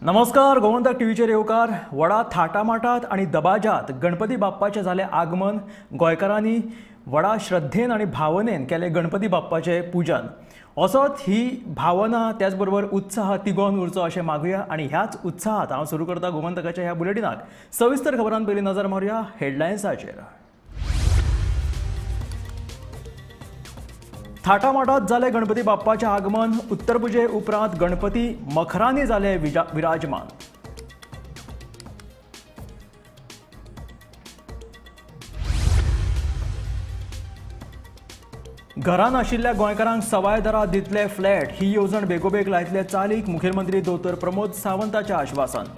नमस्कार, गोमंतक टीव्हीचेर येवकार. व्हडा थाटामाटात आनी दबाजात गणपती बाप्पाचें जालें आगमन. गोंयकारांनी व्हडा श्रद्धेन आनी भावनेन केलें गणपती बाप्पाचें पुजन. असोच ही भावना त्याच बरोबर उत्साह तिगोवन उरचो अशें मागुया आनी ह्याच उत्साहात हांव सुरू करता गोमंतकाच्या ह्या बुलेटिनाक. सविस्तर खबरान पयलीं नजर मारुया हेडलायन्साचेर. थाटामाटात जालें गणपती बाप्पाचें आगमन. उत्तरपुजे उपरांत गणपती मखरांनी जाले विराजमान. घरां नाशिल्ल्या गोंयकारांक सवाय दरात दितले फ्लॅट ही येवजण बेगोबेग लायतले चालीक, मुखेलमंत्री दोतोर प्रमोद सावंताचें आश्वासन.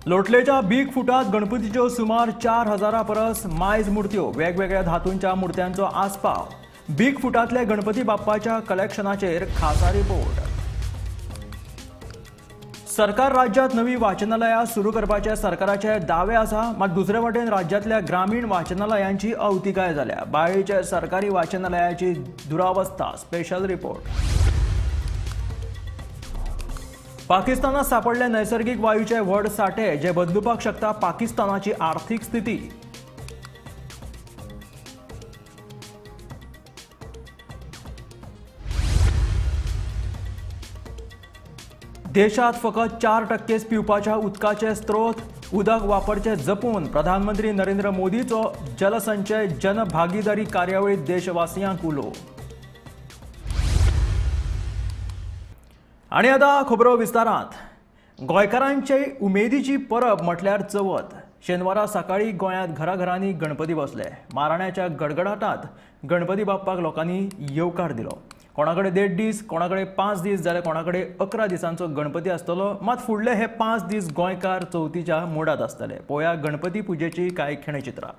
लोटलेच्या बीग फुटात गणपतीच्यो सुमार 4000 परस मायज मूर्त्यो, वेगवेगळ्या धातूंच्या मूर्त्यांचो आस्पाव. बीग फुटांतल्या गणपती बाप्पाच्या कलेक्शनाचेर खासा रिपोर्ट. सरकार राज्यात नवी वाचनालयां सुरू करपाचे सरकाराचे दावे आसा, मात दुसरे वटेन राज्यांतल्या ग्रामीण वाचनालयांची अवतिकाय जाल्या. बाळीच्या सरकारी वाचनालयाची दुरावस्था. Special report. पाकिस्तानात सापडले नैसर्गिक वायूचे व्हड साठे जे बदलुपाक शकता पाकिस्तानाची आर्थिक स्थिती. देशात फकत 4% पिवपाच्या उदकाचे स्रोत, उदक वापरचे जपून प्रधानमंत्री नरेंद्र मोदीचो जलसंचय जनभागीदारी कार्यावळीत देशवासियांक उलो. आनी आतां खबरो विस्तारांत. गोंयकारांचे उमेदीची परब म्हटल्यार चवथ. शेनवारा सकाळी गोंयांत घराघरांनी गणपती बसले. माराण्याच्या गडगडाटांत गणपती बाप्पाक लोकांनी येवकार दिलो. कोणाकडे 1.5 दीस, कोणाकडे 5 दीस, जाल्यार कोणाकडे 11 दिसांचो गणपती आसतलो. मात फुडले हे 5 दीस गोंयकार चवथीच्या मोडात आसतले. पळोवया गणपती पुजेची कांय खिणचित्रां.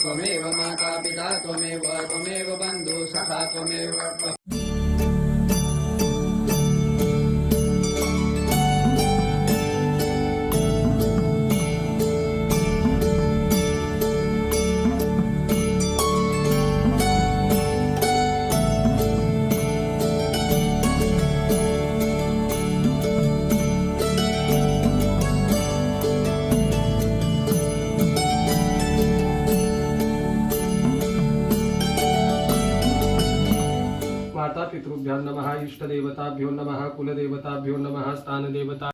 त्वमेव माता पिता त्वमेव त्वमेव बन्धु सखा त्वमेव. पितृभ्यो नमः, इष्टदेवताभ्यो नमः, कुलदेवताभ्यो नमः, स्थानदेवता.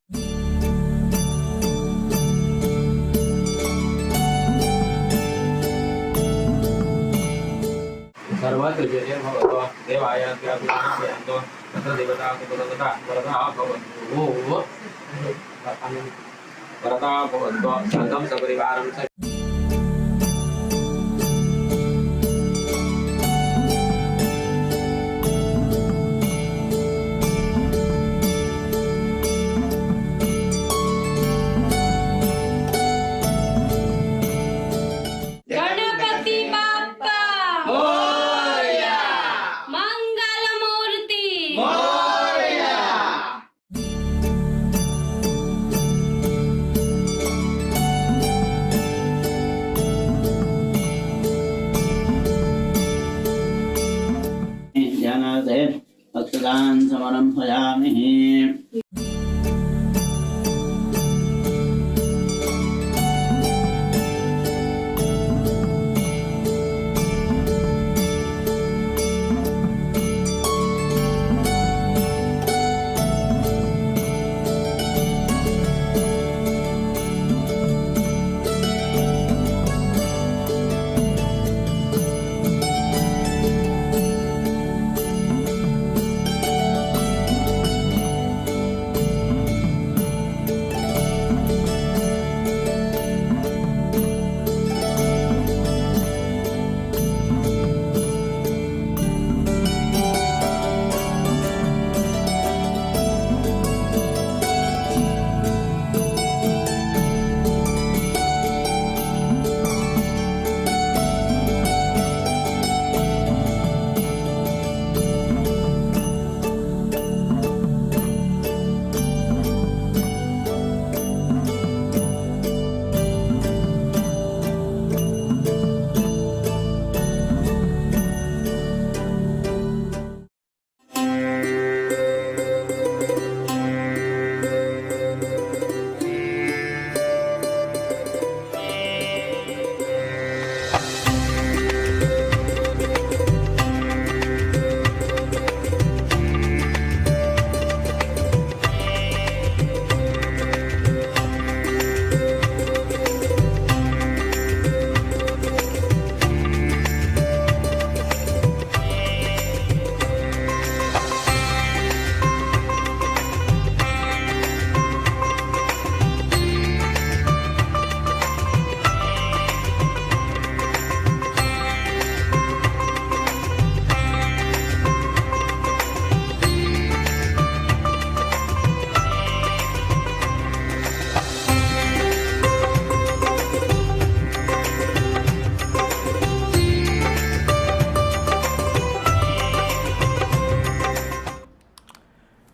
सर्वत्र जय भवतु देवाय अभ्यासयन्तो तत्र देवता कुलदेवता वरदा भवन्तु वरदा भवन्तु संघं सपरिवारं. अक्षतान् समर्पयामि।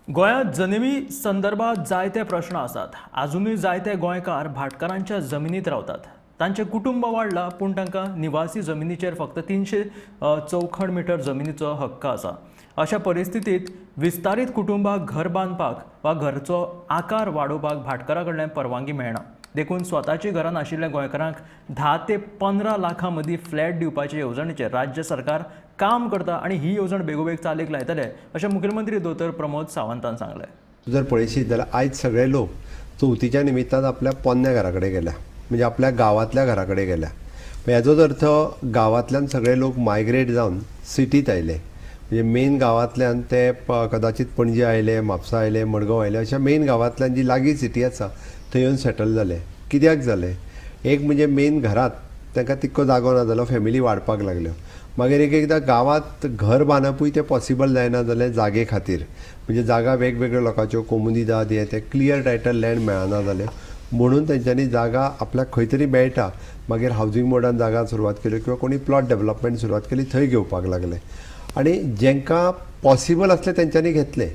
गोंयांत जमिनी संदर्भात जायते प्रश्न आसात. आजुनूय जायते गोंयकार भाटकारांच्या जमिनीत रावतात. तांचें कुटुंब वाडलां पूण तांकां निवासी जमिनीचेर फक्त 300 चौखण मिटर जमिनीचो हक्क आसा. अशा परिस्थितीत विस्तारीत कुटुंबाक घर बांदपाक वा घरचो आकार वाडोवपाक भाटकारा कडल्यान परवानगी मेळना. देखून स्वताची घरां नाशिल्ल्या गोंयकारांक 10 ते 15 लाखां मदीं फ्लॅट दिवपाचे येवजणेचेर राज्य सरकार काम करता आनी ही येवजण बेगोबेग चालीक लायतले अशें मुख्यमंत्री दोतोर प्रमोद सावंतान सांगलें. जर पळयशीत जाल्यार आयज सगळे लोक चवथीच्या निमित्तान आपल्या पोन्न्या घरा कडेन गेल्या, म्हणजे आपल्या गांवांतल्या घरा कडेन गेल्या. हेजोच अर्थ गांवांतल्यान सगळे लोक मायग्रेट जावन सिटींत आयले, म्हणजे मेन गांवांतल्यान ते कदाचित पणजे आयले, म्हापसा आयले, मडगांव आयले, अशा मेन गांवांतल्यान जी लागीं सिटी आसा थंय येवन सेटल जाले. कित्याक जाले? एक म्हणजे मेन घरांत तांकां तितको जागो ना जालो, फॅमिली वाडपाक लागल्यो. मागीर एक एकदां गांवांत घर बांदपूय तें पॉसिबल जायना जालें जागे खातीर, म्हणजे जागा वेगवेगळ्या लोकांच्यो, कोमुनिदाद हें तें क्लियर टायटल लँड मेळना जालें, म्हणून तेंच्यांनी जागा आपल्याक खंय तरी मेळटा मागीर हावजींग बोर्डान जागा सुरवात केल्यो किंवा कोणी प्लॉट डेवलपमेंट सुरवात केली थंय घेवपाक लागले. आनी जेंकां पॉसिबल आसलें तेंच्यांनी घेतलें.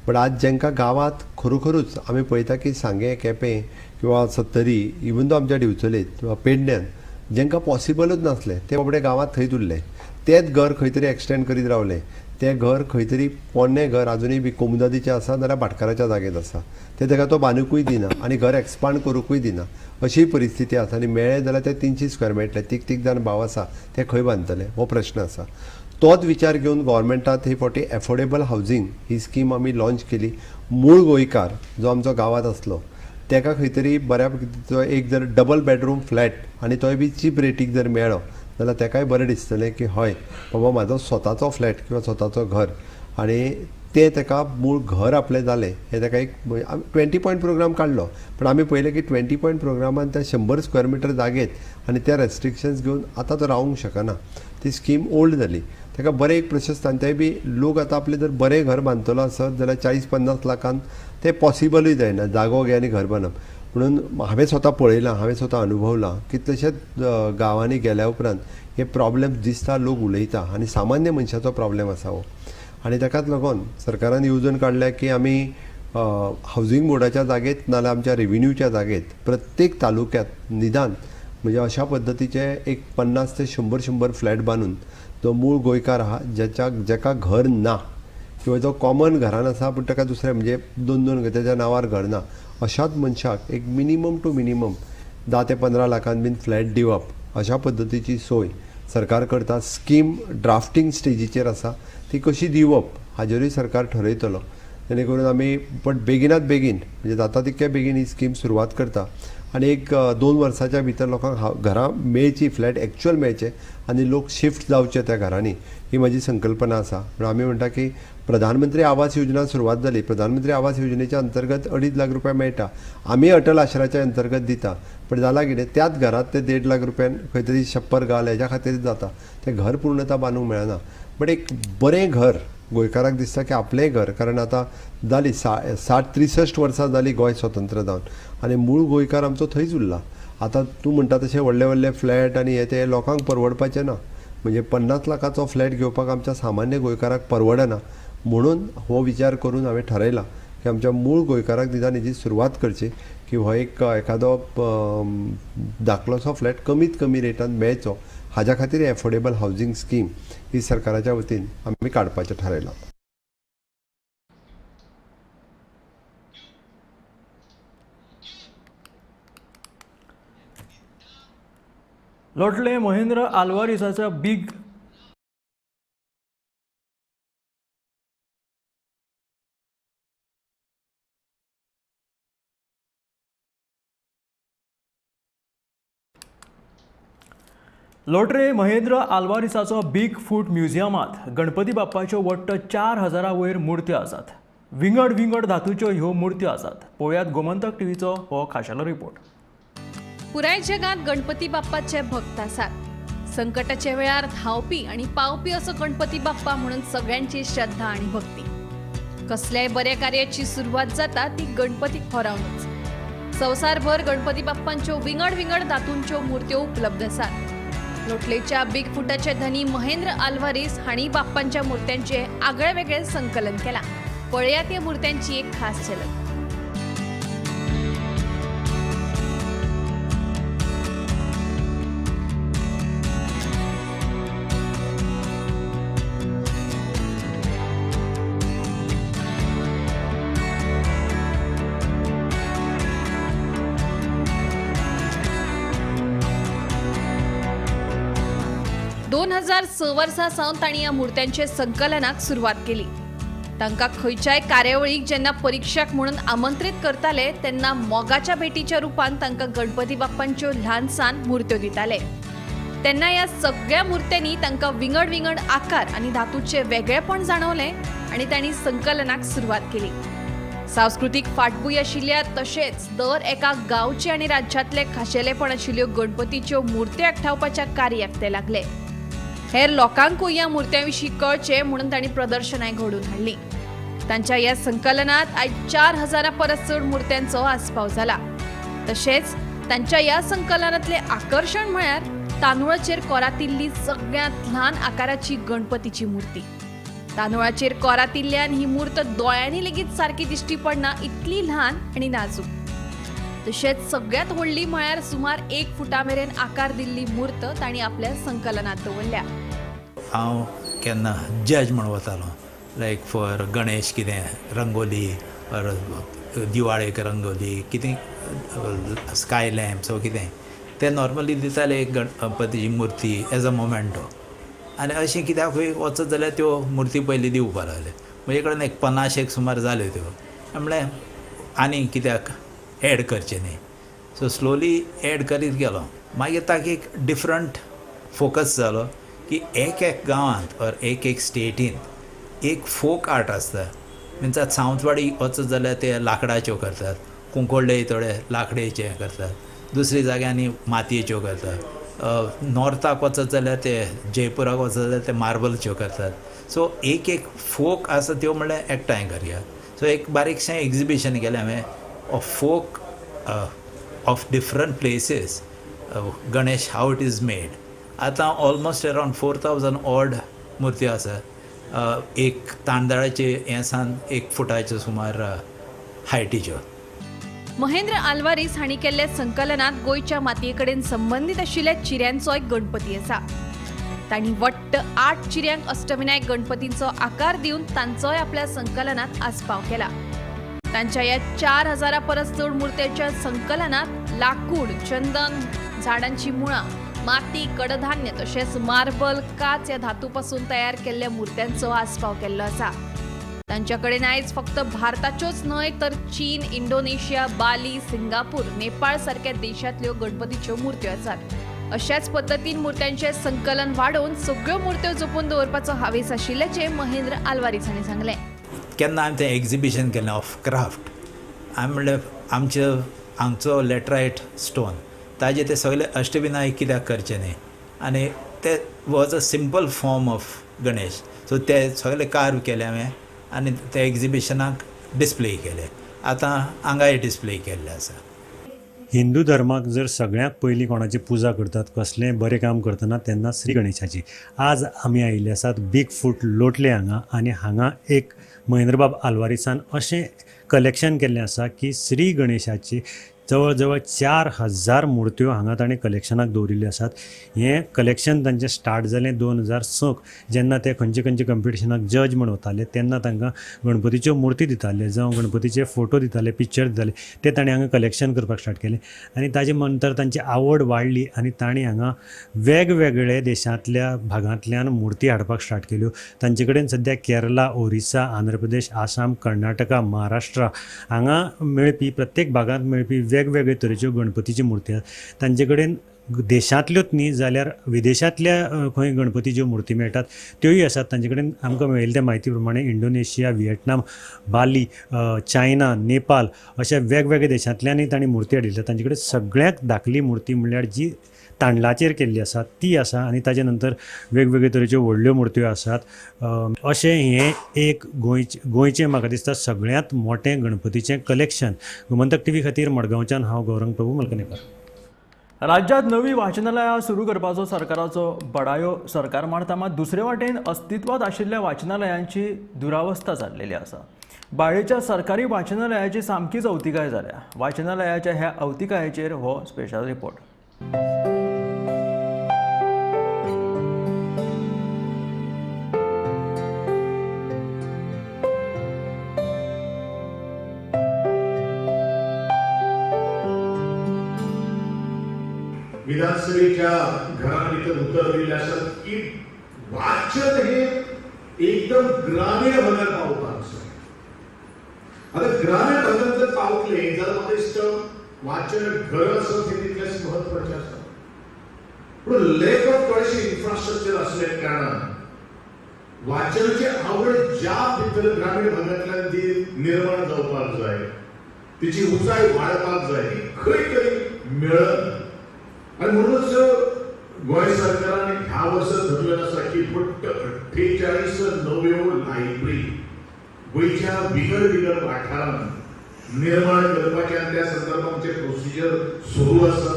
बट आज जेंकां गांवांत खरोखरूच आमी पळयता की सांगें, केपें किंवा सत्तरी, इवन दो आमच्या दिवचलेत किंवा पेडण्यान जेंकां पॉसिबलूच नासलें ते बाबडे गांवांत थंयच उरले, तेंच घर खंय तरी एक्सटेंड करीत रावले. तें घर खंय तरी पोन्नें घर आजुनूय बी कोमुनिदादीचें आसा जाल्यार भाटकाराच्या जागेंत आसा, तें ताका तो बांदूकूय दिना आनी घर एक्सपांड करूंकूय दिना, अशी परिस्थिती आसा. आनी मेळ्ळें जाल्यार ते 300 स्क्वेअर मेळटले, तीग तीग जाण भाव आसा ते खंय बांदतले हो प्रश्न आसा. तोच विचार घेवन गव्हर्मेंटात ही फावटी एफोर्डेबल हावजींग ही स्कीम आमी लॉन्च केली. मूळ गोंयकार जो आमचो गांवांत आसलो ताका खंय तरी बऱ्या एक जर डबल बेडरूम फ्लॅट आनी तोय बी चीप रेटीक जर मेळ्ळो जाल्यार ताकाय बरें दिसतलें की हय बाबा म्हाजो स्वताचो फ्लॅट किंवा स्वताचो घर, आनी तें ताका मूळ घर आपलें जालें हें ताका एक 20 पॉयंट प्रोग्राम काडलो. पण आमी पळयलें की 20 पॉयंट प्रोग्रामान त्या 100 स्क्वेअर मिटर जागेत आनी त्या रेस्ट्रिक्शन्स घेवन आतां तो रावूंक शकना. ती स्कीम ओल्ड जाली. ताका बरें एक प्रशस्त आनी तें बी लोक आतां आपलें जर बरें घर बांदतलो आसत जाल्यार 40-50 लाखान तें पॉसिबलूय जायना, जागो घे आनी घर बांदप. म्हणून हांवें स्वता पळयलां, हांवें स्वता अनुभवलां, कितलेशेच गांवांनी गेल्या उपरांत हे प्रॉब्लेम दिसता, लोक उलयता आनी सामान्य मनशाचो प्रॉब्लेम आसा हो. आनी ताकाच लागून सरकारान येवजण काडल्या की आमी हावजींग बोर्डाच्या जागेत नाजाल्यार आमच्या रेविन्यूच्या जागेत प्रत्येक तालुक्यात निदान म्हणजे अशा पद्दतीचे एक 50 ते 100 फ्लॅट बांदून जो मूळ गोंयकार आहा ज्याच्या जाका घर ना किंवा जो कॉमन घरान आसा पूण ताका दुसरें म्हणजे दोन दोन तेज्या नांवार घर ना अशाच मनशाक एक मिनिमम टू मिनिमम 10 ते 15 लाखान बीन फ्लॅट दिवप अशा पद्दतीची सोय सरकार करता. स्कीम ड्राफ्टींग स्टेजीचेर आसा, ती कशी दिवप हाजेरूय सरकार ठरयतलो, जेणे करून आमी पण बेगिनात बेगीन म्हणजे जाता तितक्या बेगीन ही स्कीम सुरवात करता आनी एक 2 वर्साच्या भितर लोकांक घरां मेळची, फ्लॅट एक्चुअल मेळचे आनी लोक शिफ्ट जावचे त्या घरांनी, ही म्हाजी संकल्पना आसा. पूण आमी म्हणटा की प्रधानमंत्री आवास योजना सुरवात जाली, प्रधानमंत्री आवास योजनेच्या अंतर्गत 2.5 लाख रुपया मेळटा, आमी अटल आश्राच्या अंतर्गत दिता, पण जालां कितें त्याच घरांत ते 1.5 लाख रुपयान खंय तरी छप्पर घाल हेज्या खातीर जाता, तें घर पूर्णता बांदूंक मेळना. बट एक बरें घर गोंयकाराक दिसता की आपलें घर, कारण आतां जाली 60-63 वर्सां जाली गोंय स्वतंत्र जावन आनी मूळ गोंयकार आमचो थंयच उरला. आतां तूं म्हणटा तशें व्हडले व्हडले फ्लॅट आनी हे ते लोकांक परवडपाचें ना, म्हणजे 50 लाखाचो फ्लॅट घेवपाक आमच्या सामान्य गोंयकाराक परवडना, म्हणून हो विचार करून हांवें ठरयलां की आमच्या मूळ गोंयकाराक निदान हेजी सुरवात करची की हो एक एखादो धाकलोसो फ्लॅट कमीत कमी रेटान मेळचो, हाज्या खातीर एफोर्डेबल हावजींग स्कीम ही सरकाराच्या वतीन आमी काडपाचें ठरयलां. लोटले Mahendra आल्वारीसाच्या big लोटरे Mahendra आल्वारीसाचो big foot म्युझियमांत Ganpati बाप्पाच्यो वट्ट 4000 वयर मुर्त्यो आसात. विंगड विंगड धातूच्यो ह्यो मुर्त्यो आसात. पळोवयात गोमंतक टीव्हीचो हो खाशेलो रिपोर्ट. पुराय जगांत गणपती बाप्पाचे भक्त आसात. संकटाच्या वेळार धांवपी आनी पावपी असो गणपती बाप्पा म्हणून सगळ्यांची श्रद्धा आनी भक्ती. कसल्याय बऱ्या कार्याची सुरवात जाता ती गणपतीक होरावनूच. संवसारभर गणपती बाप्पांच्यो विंगड विंगड धातूंच्यो मुर्त्यो उपलब्ध आसात. लोटलेच्या बिग फुटाचे धनी महेंद्र आल्वारीस हांणी बाप्पांच्या मुर्त्यांचे आगळे वेगळे संकलन केलां. पळयात ह्या मुर्त्यांची एक खास झलक. दोन 2006 वर्सां सावन तांणी ह्या मुर्त्यांचे संकलनाक सुरवात केली. तांकां खंयच्याय कार्यावळीक जेन्ना परिक्षक म्हणून आमंत्रीत करताले तेन्ना मोगाच्या भेटीच्या रुपान तांकां गणपती बाप्पांच्यो ल्हान सान मुर्त्यो दिताले. तेन्ना ह्या सगळ्या मुर्त्यांनी तांकां विंगड विंगड आकार आनी धातूचें वेगळेपण जाणवलें आनी तांणी संकलनाक सुरवात केली. सांस्कृतीक फाटभूंय आशिल्ल्या तशेंच दर एका गांवचे आनी राज्यांतले खाशेलेपण आशिल्ल्यो गणपतीच्यो मुर्त्यो एकठांवपाच्या कार्याक ते लागले. हेर लोकांकूय ह्या मुर्त्यां विशीं कळचें म्हणून तांणी प्रदर्शनां घडोवन हाडलीं. तांच्या ह्या संकलनांत आयज 4000 परस चड मुर्त्यांचो आस्पाव जाला. तशेंच तांच्या ह्या संकलनांतलें आकर्शण म्हळ्यार तांदूळाचेर कोरातिल्ली सगळ्यांत ल्हान आकाराची गणपतीची मूर्ती. तांदूळाचेर कोरातिल्ल्यान ही मूर्त दोळ्यांनी लेगीत सारकी दिश्टी पडना इतली ल्हान आनी नाजूक. तशेंच सगळ्यांत व्हडली म्हळ्यार सुमार 1 फुटा मेरेन आकार दिल्ली मूर्त तांणी आपल्या संकलनांत दवरल्या. हांव केन्ना जज म्हूण वतालो, लायक फॉर गणेश कितें रंगोली ऑर दिवाळेक रंगोली कितें स्काय लॅम्प्स वो कितें ते नॉर्मली दिताले एक गणपतीची मुर्ती एज अ मोमेंटो. आनी अशें कित्याकूय वचत जाल्यार त्यो मुर्ती पयलीं दिवपाक लागले. म्हजे कडेन एक 50 सुमार जाल्यो त्यो, म्हणलें आनी कित्याक एड करचें न्ही. सो स्लोली एड करीत गेलो. मागीर ताका एक डिफरंट फोकस जालो की एक एक गांवांत ऑर एक एक स्टेटींत एक फोक आर्ट आसता. मिन्स आतां सावंतवाडी वचत जाल्यार ते लांकडाच्यो करतात, कुंकळ्ळे थोडे लांकडेचे करतात, दुसऱ्या जाग्यांनी मातयेच्यो करतात, नॉर्थाक वचत जाल्यार ते जयपुराक वचत जाल्यार ते मार्बलच्यो करतात. सो एक एक फोक आसा त्यो म्हणल्यार एकठांय करया. सो एक बारीकशें एग्जिबिशन केलें हांवें of folk of different places Ganesh how it is made. आतां ऑलमोस्ट अरावंड 4000 ऑड मुर्त्यो आसात. एक तांदळाचे हें सान 1 फुटाच्यो सुमार हायटीच्यो. महेंद्र आल्वारीस हांणी केल्ल्या संकलनांत गोंयच्या मातये कडेन संबंदीत आशिल्ल्या चिऱ्यांचोय गणपती आसा. तांणी वट्ट 8 चिऱ्यांक अष्टविनायक गणपतींचो आकार दिवन तांचोय आपल्या संकलनात आस्पाव केला. तांच्या ह्या 4000 परस चड मूर्त्यांच्या संकलनात लाकूड, चंदन, झाडांची मुळां, माती, कडधान्य तशेंच मार्बल, काच ह्या धातूपासून तयार केल्ल्या मूर्त्यांचो आस्पाव केल्लो आसा. तांच्या कडेन आयज फक्त भारताच्योच न्हय तर चीन, इंडोनेशिया, बाली, सिंगापूर, नेपाळ सारक्या देशांतल्यो गणपतीच्यो मूर्त्यो आसात. अशाच पद्दतीन मूर्त्यांचें संकलन वाडोवन सगळ्यो मूर्त्यो जपून दवरपाचो हावेस आशिल्ल्याचें महेंद्र आल्वारीस हांणी सांगलें. केन्ना आमी तें एग्जिबिशन केलें ऑफ क्राफ्ट, आमी म्हणलें आमचे हांगचो लॅटरायट स्टोन ताजे ते सगळे अष्टविनायक कित्याक करचे न्ही, आनी ते was a simple form of Ganesh. So ते सगळे कार्व केले हांवें आनी ते एग्जिबिशनाक डिस्प्ले केले. आतां हांगाय डिस्प्ले केल्ले आसा. हिंदू धर्माक जर सगळ्यांत पयलीं कोणाची पुजा करतात, कसलेंय बरें काम करतना, तेन्ना श्री गणेशाची. आज आमी आयिल्ले आसात बिग फूट लोटले हांगा, आनी हांगा एक महेंद्रबाब आल्वारीसान अशें कलेक्शन केल्लें आसा की श्री गणेशाची जवळ जवळ 4000 मूर्त्यो हांगा ताणें कलेक्शनाक दवरिल्ल्यो आसात. हें कलेक्शन तांचें स्टार्ट जालें 2006, जेन्ना ते खंयचे खंयचे कंपिटिशनाक जज म्हूण वताले तेन्ना तांकां गणपतीच्यो मुर्ती दिताले, जावं गणपतीचे फोटो दिताले, पिक्चर दिताले, ते ताणें हांगा कलेक्शन करपाक स्टार्ट केलें. आनी ताजे नंतर तांची आवड वाडली आनी तांणी हांगा वेगवेगळे देशांतल्या भागांतल्यान मुर्ती हाडपाक स्टार्ट केल्यो. तांचे कडेन सद्या केरला, ओरिसा, आंध्र प्रदेश, आसाम, कर्नाटका, महाराष्ट्र हांगा मेळपी प्रत्येक भागांत मेळपी वेगवेगळे तरेच्यो गणपतीच्यो मुर्ती आसात. तांचे कडेन देशांतल्योच न्ही जाल्यार विदेशांतल्या खंय गणपतीच्यो मुर्ती मेळटात त्योय आसात. तांचे कडेन आमकां मेळिल्ले म्हायती प्रमाणे Indonesia, Vietnam, Bali, China, Nepal अशा वेगवेगळ्या देशांतल्यानय तांणी मुर्ती हाडिल्ल्यो. तांचे कडेन सगळ्यांत धाकली मुर्ती म्हणल्यार जी तांदळाचेर केल्ली आसा ती आसा, आनी ताजे नंतर वेगवेगळे तरेच्यो व्हडल्यो मुर्त्यो आसात. अशें हें एक गोंयचें म्हाका दिसता सगळ्यांत मोटें गणपतीचें कलेक्शन. गोमंतक टीव्ही खातीर मडगांवच्यान हांव गौरंग प्रभू मलकनेकर. राज्यांत नवी वाचनालयां सुरू करपाचो सरकाराचो बडायो सरकार मारता, मात दुसरे वाटेन अस्तित्वांत आशिल्ल्या वाचनालयांची दुरावस्था जाल्लेली आसा. बाळेच्या सरकारी वाचनालयाची सामकीच अवतिकाय जाल्या. वाचनालयाच्या ह्या अवतिकायेचेर हो स्पेशल रिपोर्ट. विधानसभेच्या घरात उत्तर दिलेलं असत की वाचन हे एकदम ग्रामीण भागात पावतात. आता ग्रामीण भागात जर पावतले जर म्हाका दिसता वाचन घर असत हे तितलेंच महत्वाचें आसा. पूण लॅक ऑफ थोडेशें इन्फ्रास्ट्रक्चर आसल्या कारणान वाचनाची आवड ज्या भितर ग्रामीण भागांतल्यान ती निर्माण जावपाक जाय, तिची उंचाय वाडपाक जाय, ती खंय तरी मेळना. आणि म्हणूनच गोंय सरकारान ह्या वर्सा धरलें आसा की फक्त 48 नव्यो लायब्ररी गोंयच्या विंगड विंगड वाठारांत निर्माण करपाचें आनी त्या संदर्भात आमचें प्रोसिजर सुरू आसा.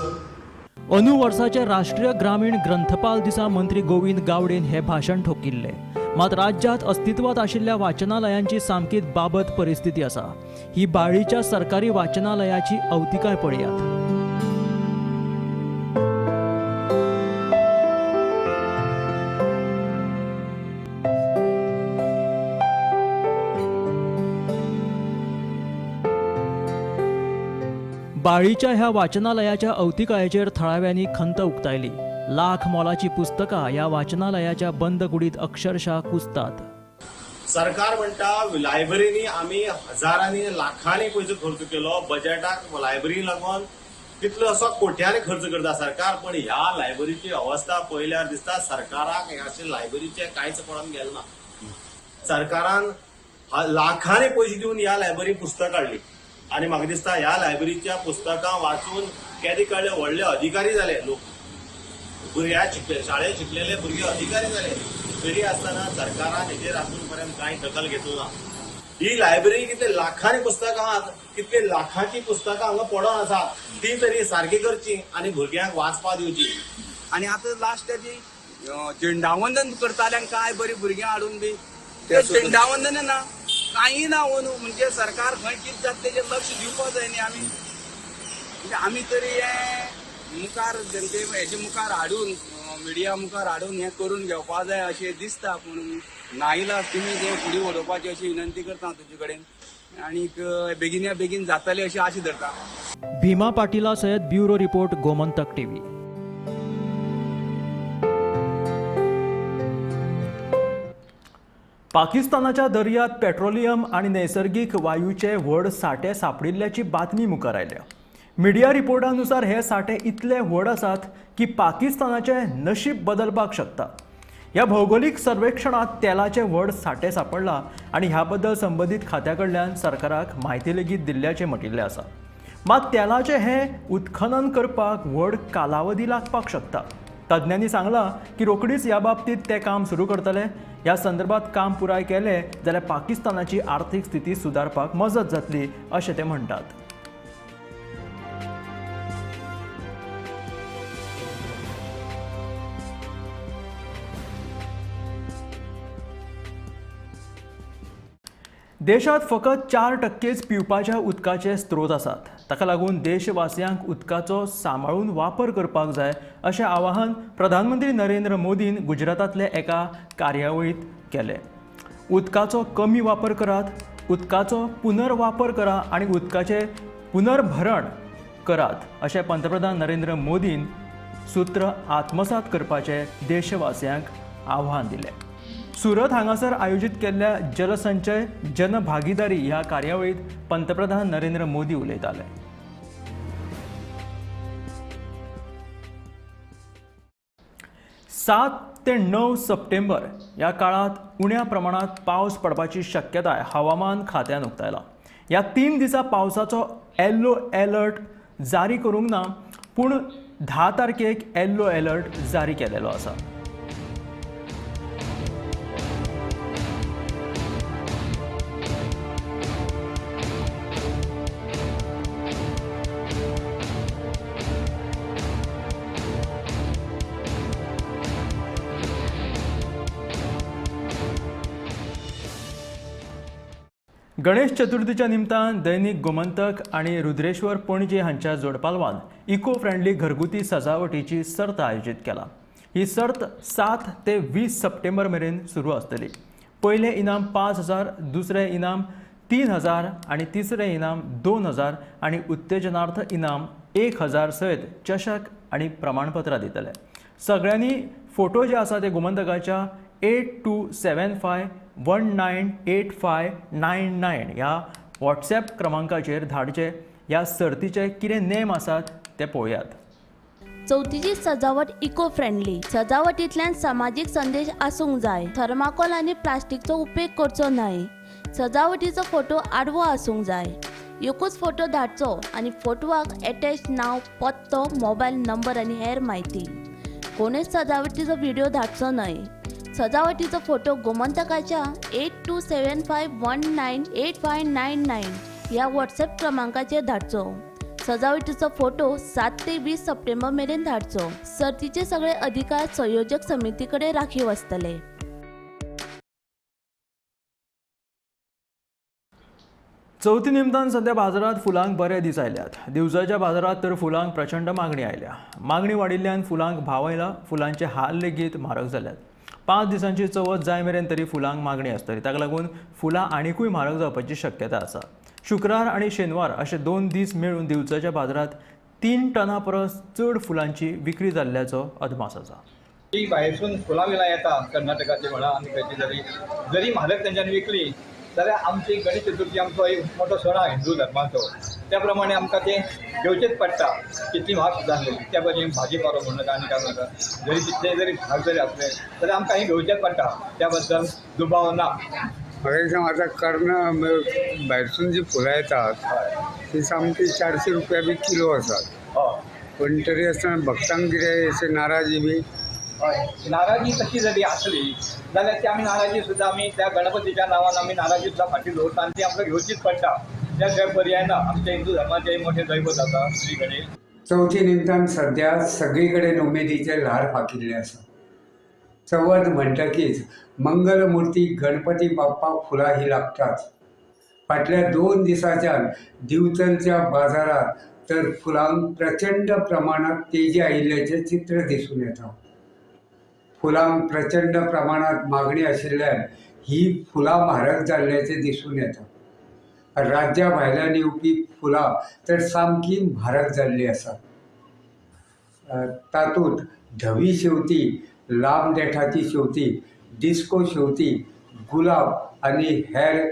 अंदू वर्साच्या राष्ट्रीय ग्रामीण ग्रंथपाल दिसा मंत्री गोविंद गावडेन हे भाशण ठोकिल्लें. मात राज्यांत अस्तित्वांत आशिल्ल्या वाचनालयांची सामकीच बाबत परिस्थिती आसा. ही बाळीच्या सरकारी वाचनालयाची अवतिकाय पळयात. बाळीच्या ह्या वाचनालयाच्या अवतिकायेचेर थळाव्यांनी खंत उक्तायली. लाख मोलाची पुस्तकां ह्या वाचनालयाच्या बंद कुडीत अक्षरशः कुसतात. सरकार म्हणटा लायब्ररीनी आमी हजारांनी लाखांनी पयसो खर्च केलो, बजेटाक लायब्ररी लागून कितलो असो कोट्यांनी खर्च करता सरकार, पण ह्या लायब्ररीची अवस्था पळयल्यार दिसता सरकाराक अशें लायब्ररीचें कांयच पडोन गेलें ना. सरकारान लाखांनी पयशे दिवन ह्या लायब्ररी पुस्तक हाडली आनी म्हाका दिसता ह्या लायब्ररीच्या पुस्तकां वाचून केदे कळ्ळे व्हडले अधिकारी जाले लोक, भुरग्या शिकले, शाळेत शिकलेले भुरगे अधिकारी जाले, तरी आसतना सरकारान हेजेर आजून पर्यंत कांय दखल घेतली ना. ही लायब्ररी कितले लाखांनी पुस्तकां आहात, कितले लाखांची पुस्तकां हांगा पडोन आसात, ती तरी सारकी करची आनी भुरग्यांक वाचपाक दिवची. आनी आतां लास्ट त्याची झेंडावंदन करताले आनी काय बरी भुरग्यां हाडून बी ते झेंडावंदन ना कांय ना अंदू, म्हणजे सरकार खंय कितें जाता तेजेर लक्ष दिवपाक जाय न्ही आमी. म्हणजे आमी तरी हे मुखार जनते हेजे मुखार हाडून मिडिया मुखार हाडून हें करून घेवपा जाय अशें दिसता, पूण नाईलाज तुमी तें फुडें वडोवपाची अशी विनंती करता तुजे कडेन आनीक बेगीन बेगीन जातलें अशी आशा धरता. भीमा पाटिला सयत ब्युरो रिपोर्ट, गोमंतक टीव्ही. पाकिस्तानाच्या दर्यात पेट्रोलियम आनी नैसर्गिक वायूचे व्हड साठे सापडिल्ल्याची बातमी मुखार आयल्या. मिडिया रिपोर्टानुसार हे साठे इतले व्हड आसात की पाकिस्तानाचे नशीब बदलपाक शकता. ह्या भौगोलिक सर्वेक्षणांत तेलाचे व्हड साठे सापडला आनी ह्या बद्दल संबंदीत खात्या कडल्यान सरकाराक म्हायती लेगीत दिल्ल्याचें म्हटिल्लें आसा. मात तेलाचें हें उत्खनन करपाक व्हड कालावधी लागपाक शकता. तज्ञांनी सांगलां की रोखडीच ह्या बाबतींत तें काम सुरू करतले. ह्या संदर्भात काम पुराय केलें जाल्यार पाकिस्तानाची आर्थीक स्थिती सुदारपाक मजत जातली अशें ते म्हणटात. देशांत फकत 4% पिवपाच्या उदकाचे स्त्रोत आसात. ताका लागून देशवासियांक उदकाचो सांबाळून वापर करपाक जाय अशें आवाहन प्रधानमंत्री नरेंद्र मोदीन गुजरातांतले एका कार्यावळींत केलें. उदकाचो कमी वापर करात, उदकाचो पुनर्वापर करा आनी उदकाचें पुनर्भरण करात अशें पंतप्रधान नरेंद्र मोदीन सूत्र आत्मसात करपाचें देशवासियांक आव्हान दिलें. सुरत हांगासर आयोजीत केल्ल्या जलसंचय जनभागीदारी ह्या कार्यावळींत पंतप्रधान नरेंद्र मोदी उलयताले. सात ते 9 सप्टेंबर ह्या काळांत उण्या प्रमाणांत पावस पडपाची शक्यताय हवामान खात्यान उक्तायला. ह्या 3 दिसा पावसाचो येल्लो अलर्ट जारी करूंक ना, पूण 10 तारखेक येल्लो अलर्ट जारी केलेलो आसा. गणेश चतुर्थीच्या निमतान दैनिक गोमंतक आनी रुद्रेश्वर पणजे हांच्या जोडपालवान इको फ्रेंडली घरगुती सजावटीची सर्त आयोजीत केला. ही सर्त 7 ते 20 सप्टेंबर मेरेन सुरू आसतली. पयलें इनाम 5,000, दुसरें इनाम 3,000 आनी तिसरें इनाम 2,000 आनी उत्तेजनार्थ इनाम 1,000 सयत चषक आनी प्रमाणपत्रां दितले. सगळ्यांनी फोटो जे आसा ते गोमंतकाच्या 8275 198599 ह्या व्हॉट्सॲप क्रमांकाचेर धाडचे. ह्या सर्तीचे कितें नेम आसात ते पळोवयात. चवथीची सजावट इको फ्रेंडली. सजावटींतल्यान समाजीक संदेश आसूंक जाय. थर्माकोल आनी प्लास्टिकचो उपेग करचो न्हय. सजावटीचो फोटो आडवो आसूंक जाय. एकूच फोटो धाडचो आनी फोटवाक एटॅच नांव, पत्तो, मोबायल नंबर आनी हेर म्हायती. कोणूच सजावटीचो व्हिडिओ धाडचो न्हय. सजावटीचो फोटो गोमंतकाच्या 8275 198599 ह्या व्हॉट्सॲप क्रमांकाचेर धाडचो. सजावटीचो फोटो 7 ते 20 सप्टेंबर मेरेन धाडचो. सर्तीचे सगळे अधिकार संयोजक समिती कडेन राखीव आसतले. चवथी निमतान सध्या बाजारांत फुलांक बरे दीस आयल्यात. दिवजाच्या बाजारांत तर फुलांक प्रचंड मागणी आयल्या. मागणी वाडिल्ल्यान फुलांक भाव आयला. फुलांचे हाल लेगीत म्हारग जाल्यात. 5 दिसांची चवथ जाय मेरेन तरी फुलांक मागणी आसतली. ताका लागून फुलां आनिकूय म्हारग जावपाची शक्यता आसा. शुक्रार आनी शेनवार अशे 2 दीस मेळून दिवजाच्या बाजारांत 3 टना परस चड फुलांची विक्री जाल्ल्याचो अदमास आसा. ती भायरसून फुलां विलां येता कर्नाटकाची म्हणा आनी खंयची जरी जरी म्हारग तेंच्यांनी विकली जाल्यार आमची गणेश चतुर्थी आमचो एक मोठो सण आहा हिंदू धर्माचो, त्या प्रमाणे आमकां तें घेवचेंच पडटा. कितली म्हारग सुद्दां आसली त्या प्रमाणे भाजी पालो म्हणून आनी काय नाका जरी तितले जरी म्हारग जरी आसले जाल्यार आमकां हें घेवचेंच पडटा, त्या बद्दल दुबाव ना. म्हाका दिसता आतां कर्ण भायरसून जी फुलां येतात ती सामकी 400 रुपया बी किलो आसात, पूण तरी आसतना भक्तांक कितें अशें नाराजी बी? हय, नाराजी तशी जरी आसली जाल्यार ती आमी नाराजी सुद्दां आमी त्या गणपतीच्या नांवान आमी नाराजी सुद्दां फाटीं दवरता आनी ती आमकां घेवचीच पडटा. त्या शिवाय पर्याय ना. आमच्या हिंदू धर्माचें मोठें दैवत आसा श्री गणेश. चवथी निमतान सद्या सगळी कडेन उमेदीचें ल्हार फाकिल्लें आसा. चवथ म्हणटकीच मंगलमुर्ती गणपती बाप्पाक फुलां ही लागताच. फाटल्या 2 दिसांच्यान दिवचलच्या बाजारांत तर फुलांक प्रचंड प्रमाणांत तेजी आयिल्ल्याचें चित्र दिसून येता. फुलांक प्रचंड प्रमाणांत मागणी आशिल्ल्यान ही फुलां म्हारग जाल्ल्याचें दिसून येता. राज्या भायल्यान येवपी फुलां तर सामकी म्हारग जाल्ली आसा. तातूंत धवी शेंवती, लांब देठाची शेंवती, डिस्को शेंवती, गुलाब आनी हेर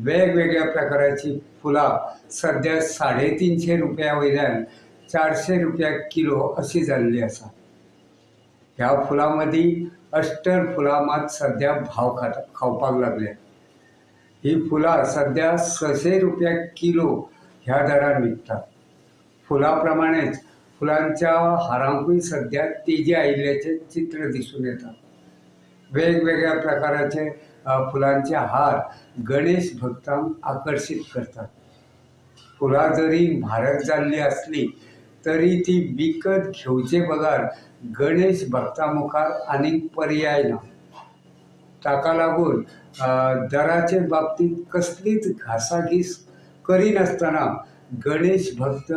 वेगवेगळ्या प्रकाराची फुलां सद्या 350 रुपया वयल्यान 400 रुपया किलो अशी जाल्ली आसा. ह्या फुलां मदीं अष्टर फुलां मात सद्या भाव खावपाक लागल्या. ही फुलां सद्या 600 रुपया किलो ह्या दरान विकतात. फुलां प्रमाणेच फुलांच्या हारांकूय सद्या तेजी आयिल्ल्याचें चित्र दिसून येता. वेगवेगळ्या प्रकाराचे फुलांचे हार गणेश भक्तांक आकर्शीत करतात. फुलां जरी म्हारग जाल्ली आसली तरी ती विकत घेवचे बगर गणेश भक्तां मुखार आनीक पर्याय ना. ताका लागून दराचे बाबतींत कसलीच घासाघीस करिनासतना गणेश भक्त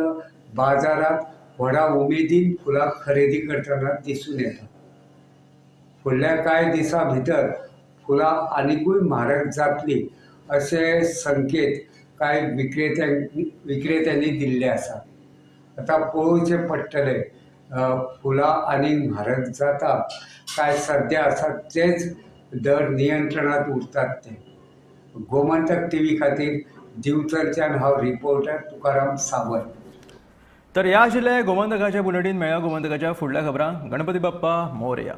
बाजारांत व्हडा उमेदीन फुलां खरेदी करतना दिसून येता. फुडल्या कांय दिसां भितर फुलां आनिकूय म्हारग जातली अशे संकेत कांय विक्रेत्यांनी दिल्ले आसात. आतां पळोवचें पडटलें फुलां आनीक म्हारग जाता काय सद्या आसा तेच दर नियंत्रणांत उरतात ते. गोमंतक टीव्ही खातीर दिवचलच्यान हांव रिपोर्टर तुकाराम सावंत. तर ह्या आशिल्लें गोमंतकाच्या बुलेटीन. मेळ्या गोमंतकाच्या फुडल्या खबरांक. गणपती बाप्पा मोरया.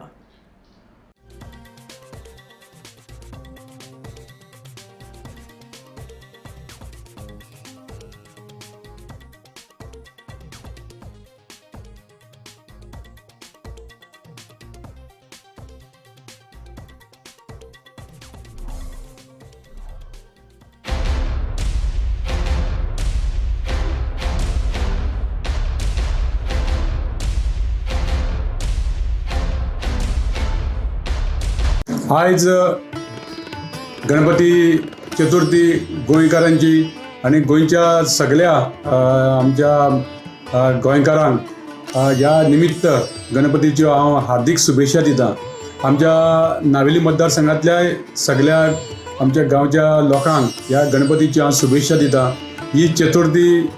आयज गणपती चतुर्थी गोंयकारांची आनी गोंयच्या सगळ्या आमच्या गोंयकारांक ह्या निमित्त गणपतीच्यो हांव हार्दीक शुभेच्छा दिता. आमच्या नावेली मतदारसंघातल्या सगळ्या आमच्या गांवच्या लोकांक ह्या गणपतीच्यो हांव शुभेच्छा दिता. ही चतुर्थी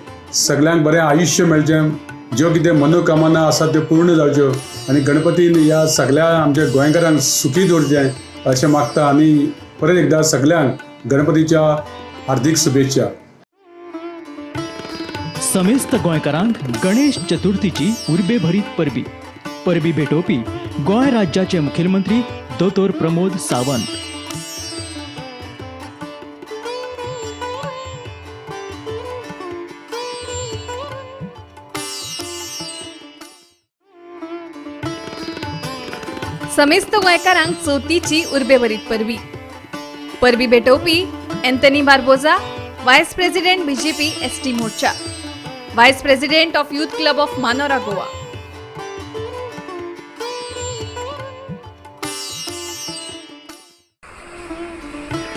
सगळ्यांक बरें आयुश्य मेळचें, ज्यो कितें मनोकामना आसा त्यो पूर्ण जावच्यो आनी गणपतीन ह्या सगळ्या आमच्या गोंयकारांक सुखी दवरचें अशें मागता आनी परत एकदां सगळ्यांक गणपतीच्या हार्दीक शुभेच्छा. समेस्त गोंयकारांक गणेश चतुर्थीची उर्बेभरीत परबी. परबी भेटोवपी गोंय राज्याचे मुखेलमंत्री दोतोर प्रमोद सावंत. समेस्त गोंयकारांक चवथीची उर्बेभरीत परबी. परबी भेटोवपी Anthony Barbosa, vice president BJP ST Morcha, vice president of youth club of Manora Goa.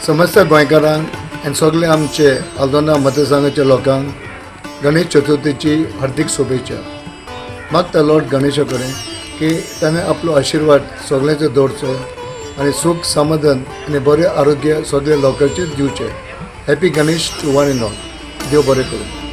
समस्त गोंयकारांक आनी सगळे आमचे आल्दोना मतदारसंघाच्या लोकांक गणेश चतुर्थीची हार्दीक शुभेच्छा. मागता लॉर्ड गणेशा कडेन की ताणें आपलो आशिर्वाद सगळ्यांचेर दवरचो आनी सूख समाधान आनी बरें आरोग्य सगळ्या लोकांचेर दिवचें. Happy Ganesh to one and all. देव बरें करूं.